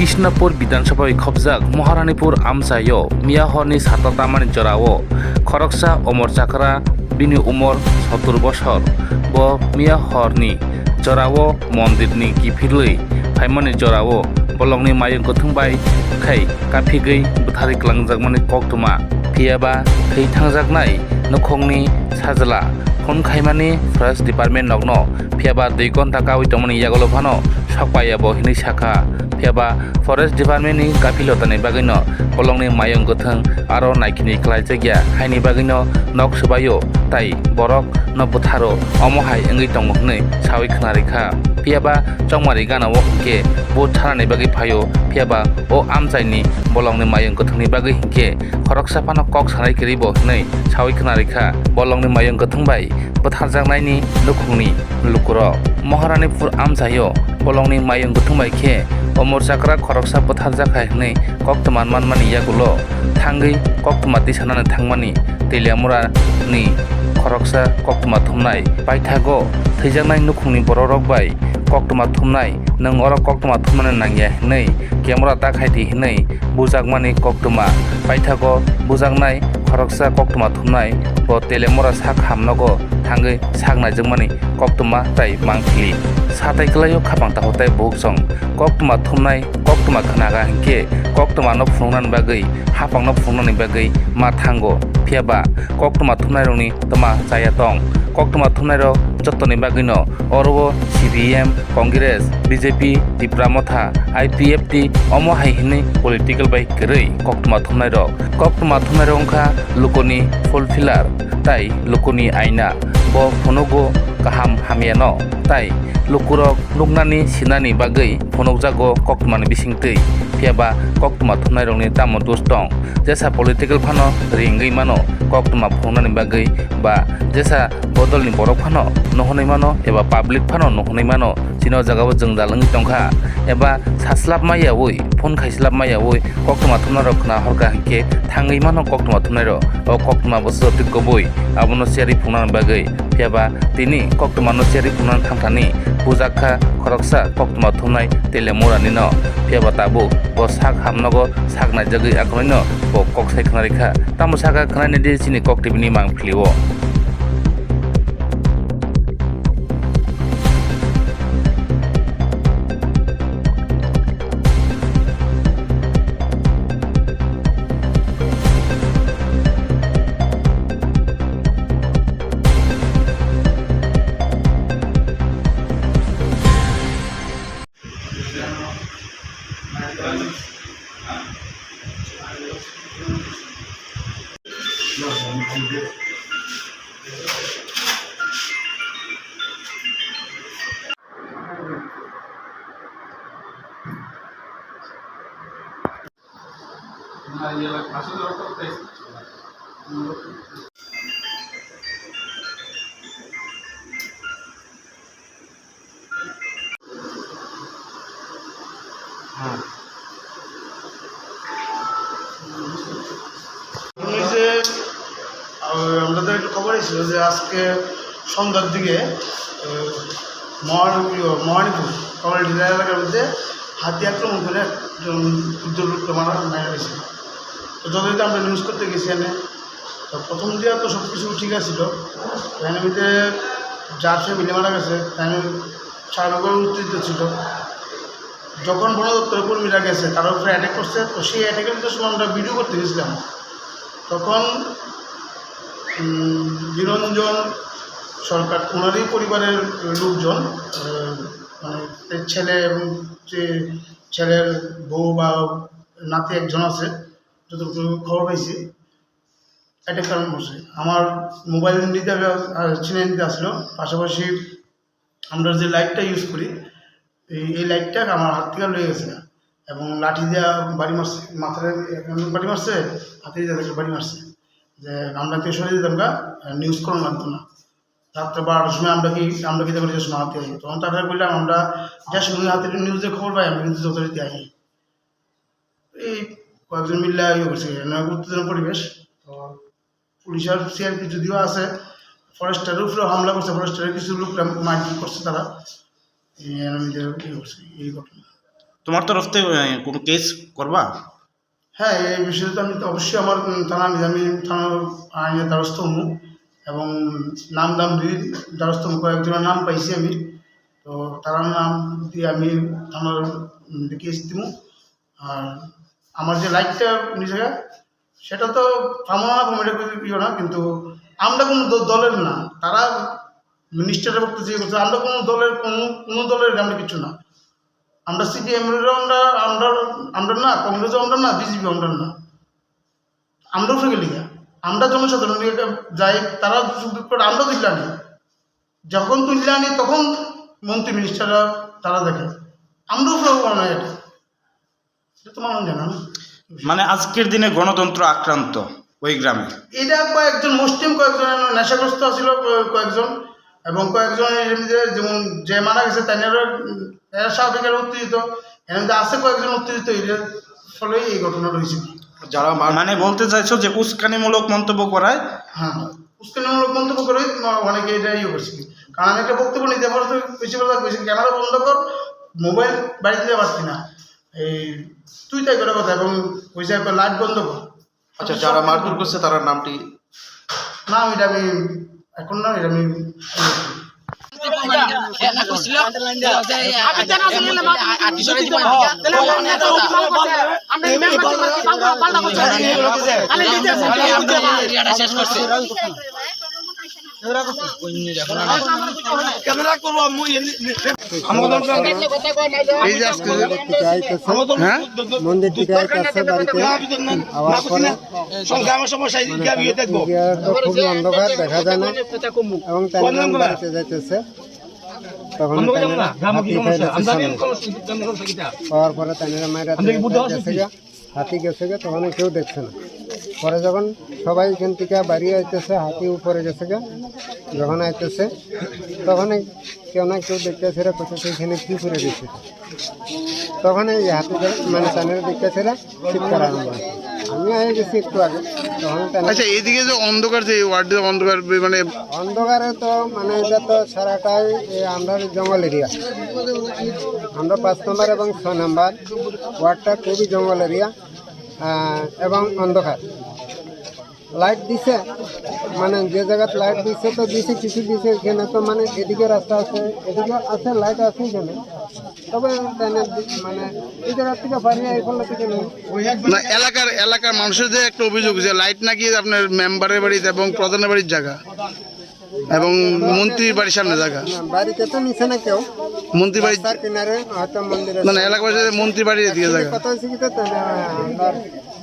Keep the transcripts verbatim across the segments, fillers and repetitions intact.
Krishnapur Bidhan Sabha bai khopjak Maharanipur amchaio miya horni sata tamani jorao khoroksa Omor Chakra, bini umor sottur bosor, bo miya horni jorao mondirni kiphilwi phaimani jorao bolongni mayung kwthwng bai khai kaphigwi bwtharwi kwlangjakmani koktwma. Phiyaba thwi thangjaknai nukhungni sajla phone khaimani Forest Department nokno, phiyaba dui ghonta kawi tongmani yagulo phano sok paiya bo hinwi sakha. Phiyaba Forest Department ni gaphilotani bagwino bolongni mayung kwthwng aro naikinwi kwlaijakya, haini bagwino nok swbaio tai borok no bwtharo, omo hai wngwi tongo hwnwi sawi khwnarikha. Phiyaba chongmari gana o hinkhe bo thanani bagwi phaio, phiyaba o amchaini bolongni mayung kwthwngni bagwi hinkhe khoroksa phano kok sanai kwrwi bo hwnwi sawi khwnarikha. Bolongni mayung kwthwng bai bwtharjaknaini nukhungni lukurok. Maharanipur amchaio bolongni mayung kwthwng bai khe Omor Chakra khoroksa bwtharjak hai hwnwi koktwma manmani yagulo thangwi koktwma tisanani thangmani Teliamura ni khoroksa koktwma thumnai. Paithago thwijaknai nukhungni bororok bai koktwma thumnai, nwng oro koktwma thumnani nangya hwnwi camera ta khaidi hwnwi bujakmani koktwma. Paithago bujaknai khoroksa koktwma thumnai bo Teliamura sak hamnogo thangwi sak naijakmani koktwma tai mangpili. Satai kwlaio khapang takhuk tai bukhuk song koktwma thumnai koktwma khwnaga hinkhe koktwmano phunuknani bagwi, haphangno phunuknani bagwi ma thango. Phiyaba koktwma thumnairokni twma chaya tong. Koktwma thumnairok jottoni bagwino oro o C P I M, Congress, B J P, Tipra Motha, I P F T omo hai hwnwi political bai kwrwi koktwma thumnairok. Koktwma thumnairok wngkha lukuni fulfiller tai lukuni aina. Bo phunugo kaham hamyano tai lukurok nuknani sinani bagwi phunukjago koktwmani bisingtwi. Phiyaba koktwma thumnairokni tamo dos tong? Jesa political phano ringwi mano koktwma phunuknani bagwi, ba jesa bodolni borok phano nuhunwi mano eba public phano nuhunwi mano. Chini o jagao jwngjal wngwi tongkha eba saslap maiyaui, phone khaislap maiyaui koktwma thumnairok khwna horkha hinkhe thangwi mano koktwma thumnairok. O koktwma bwswk twi kubui abono cherwi phunuknani bagwi. Phiyaba tini koktwmano cherwi phunukna thangthani bujakha khoroksa koktwma thumnai Teliamura nino. Phiyaba tabuk bo sak hamnogo sak naijagwi akhorno bo kok sai khwnarikha. Tamo sakha khwnanidi chini Kok T V ni mangpili o. হ্যাঁ। এই যে, আহ, আমাদের একটা খবর এসেছিল যে আজকে সন্ধ্যার দিকে, আহ, মহান-, ইয়ে, মহানীপুর কমিউনিটি এলাকার মধ্যে হাতি আক্রমণ করে একজন বৃদ্ধ লোককে মারা, মারা গেছে। তো যথারীতি আমরা নিউজ করতে গেছি এখানে। তো প্রথম দিয়া তো সব কিছু ঠিক আছিল, এর মধ্যে যার ফ্যামিলি মারা গেছে, তাই স্বাভাবিকভাবে উত্তেজিত ছিল। যখন বন দপ্তরের কর্মীরা গেছে, তার উপরে অ্যাটাক করছে, তো সেই অ্যাটাকের যে সময় আমরা ভিডিও করতে গেছিলাম, তখন, উম, নিরঞ্জন সরকার, ওনারই পরিবারের লোকজন, আহ, মানে, এর ছেলে এবং যে ছেলের বউ বা নাতি একজন আছে, যতটুকু খবর পাইছি, অ্যাটাক কারণ করছে। আমার মোবাইল নিতে হবে, আহ, ছিনিয়ে নিতে আসলো। পাশাপাশি আমরা যে লাইটটা ইউজ করি, এই, এই লাইটটা আমার হাত থেকে লয়ে গেছে। এবং লাঠি দিয়া বাড়ি মারছে, মাথায় এমন বাড়ি মারছে, হাতে দিয়ে বাড়ি মারছে। যে আমরা তো সরে যেতাম গা, নিউজ করানো লাগতো না। রাত্রে বারোটার সময় আমরা কি, আমরা কি করে যে সময় হাতে আসি? তখন তারপরে বললাম, আমরা যে সময় হাতে নিউজের খবর পাই, আমরা কিন্তু যথারীতি আসি। এই কয়েকজন মিলে ইয়ে করছে, এখানে উত্তেজনা পরিবেশ। তো পুলিশ আর সিআরপি যদিও আছে, ফরেস্টের উপরে হামলা করছে, ফরেস্টের কিছু লোকরা মারধর করছে তারা। এই এর মধ্যে ইয়ে করছে, এই ঘটনা। তোমার তরফ থেকে, আহ, কোনো কেস করবা? হ্যাঁ, এই বিষয়ে তো আমি তো অবশ্যই আমার, উম, থানা, আমি থানার আইনের দ্বারস্থ হবো এবং নাম দাম দুই দ্বারস্থ হবো। কয়েকজনের নাম পাইছি আমি, তো তার নাম দিয়ে আমি থানার, উম, কেস দিব। আর আমার যে লাইটটা নিচে, সেটা তো থামো না, থামো, এটা কিছু ইয়ে না, কিন্তু আমরা কোনো দ-, দলের না, তারা মিনিস্টারের বক্তব্য যে করছে, আমরা কোনো দলের, কোনো, কোনো দলের আমরা কিছু না। আমরা সিপিএম আমরা, আমরা, আমরা না, কংগ্রেসও আমরা না, বিজেপি আমরা না। আমরাও ফেলে লিখা, আমরা জনসাধারণ লিখা যাই, তারা সুপ্রিম কোর্ট, আমরা দিলাম। যখন তুললে আনি, তখন মন্ত্রী মিনিস্টাররা তারা দেখে, আমরাও ফেলে বানাই এটা। এটা তো মানুষ জানে না। মানে, আজকের দিনে গণতন্ত্র আক্রান্ত ওই গ্রামে। এটা কয়েকজন মুসলিম, কয়েকজন নেশাগ্রস্ত ছিল, কয়ে-, কয়েকজন, এবং কয়েকজন এমনি যে, যেমন যে মারা গেছে, তাই নিয়ে, উম, এরা স্বাভাবিক, এরা উত্তেজিত, এর মধ্যে আছে কয়েকজন উত্তেজিত, এর ফলেই এই ঘটনা রয়েছে। যারা মার- মানে, বলতে চাইছো যে উস্কানিমূলক মন্তব্য করায়? হ্যাঁ, উস্কানিমূলক মন্তব্য করে, আহ, অনেকে এটা ইয়ে করছে। কারণ আমি একটা বক্তব্য নিতে পারো, তুমি বেশি কথা কইছি, "ক্যামেরা বন্ধ কর, মোবাইল বাড়ি দিতে পারছি না, এই তুই তাই করে কথা", এবং কইছে, "একবার লাইট বন্ধ কর।" আচ্ছা, যারা মারধর করছে তারার নামটি? না, এটা আমি এখন না, এটা আমি এই যে আজকে যে, হ্যাঁ? মন্দির থেকে আইতেছে বাড়িতে, আওয়ার পরে মানে, এরিয়া তো খুবই অন্ধকার, দেখা যায় না। এবং তাই নিয়ে বাড়িতে যাইতেছে, তখন তাই নিয়ে হাতি খাই গেছে সামনে। পাওয়ার পরে তাই নিয়ে মায়ের হাতে গেছে গা, হাতি গেছে গা, তখন কেউ দেখছে না। পরে যখন সবাই এখান থেকে বাড়ি আইতেছে, হাতি উপরে গেছে গা, যখন আইতেছে, তখন কেউ না কেউ দেখতেছে, এরা কোথা থেকে এখানে কি করে গেছে। তখন এই হাতে ধরে, মানে, তানের দিকে ছেড়ে চিৎকার আরম্ভ হয়। আমি হয়ে গেছি একটু আগে, তখন তার আচ্ছা, এইদিকে যে অন্ধকার, যে ওয়ার্ডে অন্ধকার, মানে অন্ধকারে তো, মানে, এটা তো সারাটাই এই আমরা জঙ্গল এরিয়া, আমরা পাঁচ নম্বর এবং ছয় নম্বর ওয়ার্ডটা খুবই জঙ্গল এরিয়া, আহ, এবং অন্ধকার। লাইট দিছে, মানে, যে জায়গাত লাইট দিছে তো দিছে, কিছু দিছে, এখানে তো, মানে, এদিকে রাস্তা আছে, এদিকে আছে, লাইট আছে এখানে। তবে তাই না, মানে, এই জায়গা থেকে বাড়ি এই করলে থেকে নেই। না, এলাকার, এলাকার মানুষের যে একটা অভিযোগ যে লাইট নাকি আপনার মেম্বারের বাড়িতে এবং প্রধানের বাড়ির জায়গা এবং মন্ত্রীর বাড়ির সামনে জায়গা। না, বাড়িতে তো নিছে না কেউ। মন্ত্রী বাড়ি রাস্তার কিনারে হয়তো মন্দির আছে। না, না, এলাকাবাসী মন্ত্রী বাড়ির এদিকে জায়গা। কথা হচ্ছে কি তো, তাহলে আমরা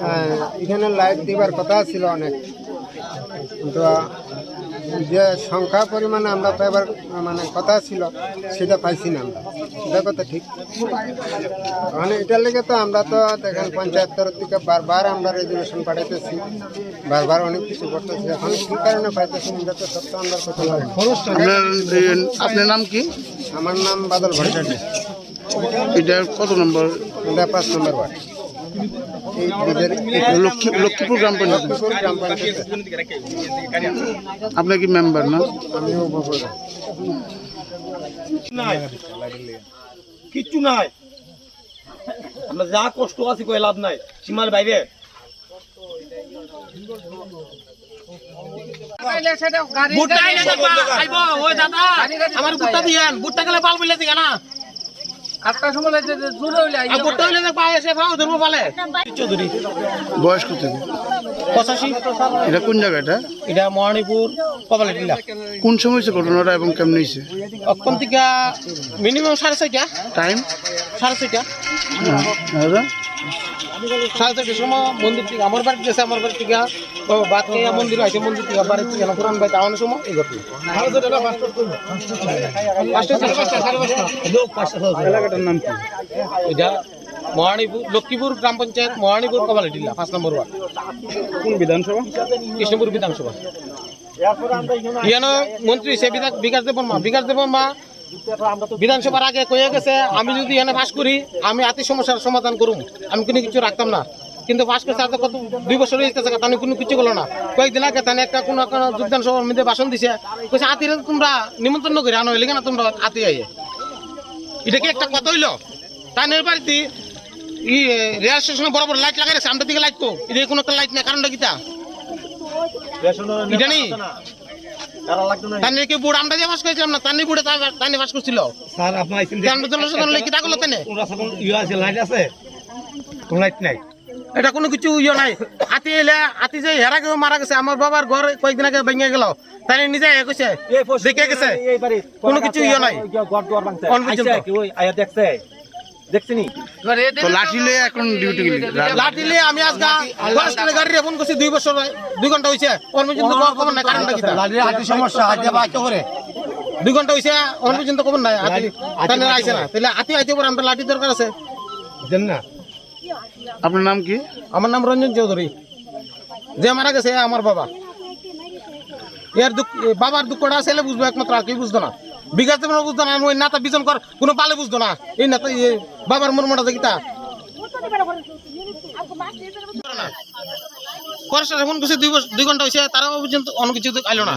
আহ, এখানে লাইট দিবার কথা ছিল অনেক, কিন্তু, আহ, যে সংখ্যা পরিমাণে আমরা পাইবার, মানে, কথা ছিল, সেটা পাইছি না আমরা। এটা কথা ঠিক। মানে, এটার লেগে তো আমরা তো দেখেন পঞ্চায়েত তরফ থেকে বারবার আমরা রেজুলেশন পাঠাইতেছি, বারবার অনেক কিছু করতেছি। এখন কি কারণে পাইতেছি না, এটা তো সত্য আমরা কথা বলি। আপনার, এ, আপনার নাম কি? আমার নাম বাদল ভট্টাচার্য। এটা কত নম্বর? এটা পাঁচ নম্বর ওয়ার্ড। এই ব্রিজের লক্ষ্মী-, লক্ষ্মীপুর গ্রাম পঞ্চায়েত। লক্ষ্মীপুর গ্রাম পঞ্চায়েত। আপনি কি মেম্বার না? আমি উপপ্রধান। নাই, কিচ্ছু নাই। আমরা যা কষ্ট আছি, কই লাভ নাই, সীমার বাইরে। ভুট্টা আইলে দেখবা, আইবো, ওই দাদা, আমার ভুট্টা দিয়েন, ভুট্টা গেলে বাল বইলে দিগা না। আটটার সময় লাগে যে জোরে হইলে আইবো। আর ভুট্টা হইলে দেখবা, এসে ফাও ধরবো বলে। চৌধুরী। বয়স কত? পঁচাশি। এটা কোন জায়গা এটা? এটা মহারানীপুর কপালটিলা। কোন সময় হয়েছে ঘটনাটা এবং কেমন হয়েছে? অখন থেকে মিনিমাম সাড়ে ছয়টা। টাইম? সাড়ে ছয়টা। হ্যাঁ, দাদা? সাড়ে ছয়টার সময় মন্দির থেকে আমার বাড়িতে গেছে, আমার বাড়ি থেকে ও ভাত খেয়ে মন্দির আইছে, মন্দির থেকে বাড়ি থেকে পুরান বাড়িতে আওয়ানোর সময় এই ঘটনা। পাঁচটা, সাড়ে পাঁচটা, সাড়ে পাঁচটা। এলাকাটার নাম কি? এটা মহারানীপুর, লক্ষ্মীপুর গ্রাম পঞ্চায়েত, মহারানীপুর কপালটিলা, পাঁচ নম্বর ওয়ার্ড। কোন বিধানসভা? কৃষ্ণপুর বিধানসভা। ইয়ানো মন্ত্রী সে বিধায়ক বিকাশ দেববর্মা, বিকাশ দেববর্মা বিধানসভার আগে কয়ে গেছে, "আমি যদি এনে পাস করি, আমি আতি সমস্যার সমাধান করুম, আমি কোনো কিছু রাখতাম না।" কিন্তু পাস করছে, আর তো কত, দুই বছর হয়ে যেতেছে, তাহলে কোনো কিছু করলো না। কয়েকদিন আগে তাহলে একটা কোনো, কোনো যোগদান সভার মধ্যে ভাষণ দিছে, কইছে, "আতিরে তোমরা নিমন্ত্রণ করে আনো, এলিগে না তোমরা আতি আইয়ে।" এটা কি একটা কথা হইলো? তানের বাড়িতে ই রেল স্টেশনে বড় বড় লাইট লাগাই রাখছে, আমরা দিকে লাইট কো? এটা কোনো একটা লাইট নাই, কারণটা কিতা? এটা নেই। তানের কি বুড় আমরা যে পাস করেছিলাম না, তানি বুড়ে তানি পাস করছিল। স্যার, আপনার আইসেন, আমরা জনসাধারণ লেখি থাকলো তানে। ওরা সকল ইয়ে আছে, লাইট আছে? কোন লাইট নাই। এটা কোনো কিছু ইয়ে নাই। আতি এলে, আতি যে হেরা কেউ মারা গেছে, আমার বাবার ঘর কয়েকদিন আগে ভেঙে গেল, তাই নিজে এ কইছে, এই পরশু দেখে গেছে। এই বাড়ি কোনো কিছু ইয়ে নাই। ঘর দুয়ার ভাঙছে। অন পর্যন্ত। আইসা কি ওই আয়া দেখছে? দেখছিনি? তো লাঠি লয়ে এখন ডিউটি গেলি? লাঠি লয়ে আমি আজকে ফরেস্টে গাড়ি রে ফোন করছি দুই বছর, দুই ঘন্টা হইছে। অন পর্যন্ত কোনো খবর নাই, কারণটা কিতা? লাঠির হাতি সমস্যা, হাতি বাকি করে। দুই ঘন্টা হইছে, অন পর্যন্ত খবর নাই। আতি, আতি তাহলে আইছে না। তাহলে আতি আইতে পরে আমরা লাঠি দরকার আছে। দেন না। আপনার নাম কি? আমার নাম রঞ্জন চৌধুরী। যে মারা গেছে আমার বাবা। এর দুঃখ, এ বাবার দুঃখটা ছেলে বুঝবো একমাত্র, আর কেউ বুঝতো না। বিকাশ দেবরা বুঝতো না, ওই নেতা বিজন কর কোনো পালে বুঝতো না। এই নেতা, এই বাবার মর্মটা দেখি তা। পরেশ ফোন করছে দুই বছর, দুই ঘন্টা হয়েছে, তারাও পর্যন্ত অন্য কিছু আইলো না।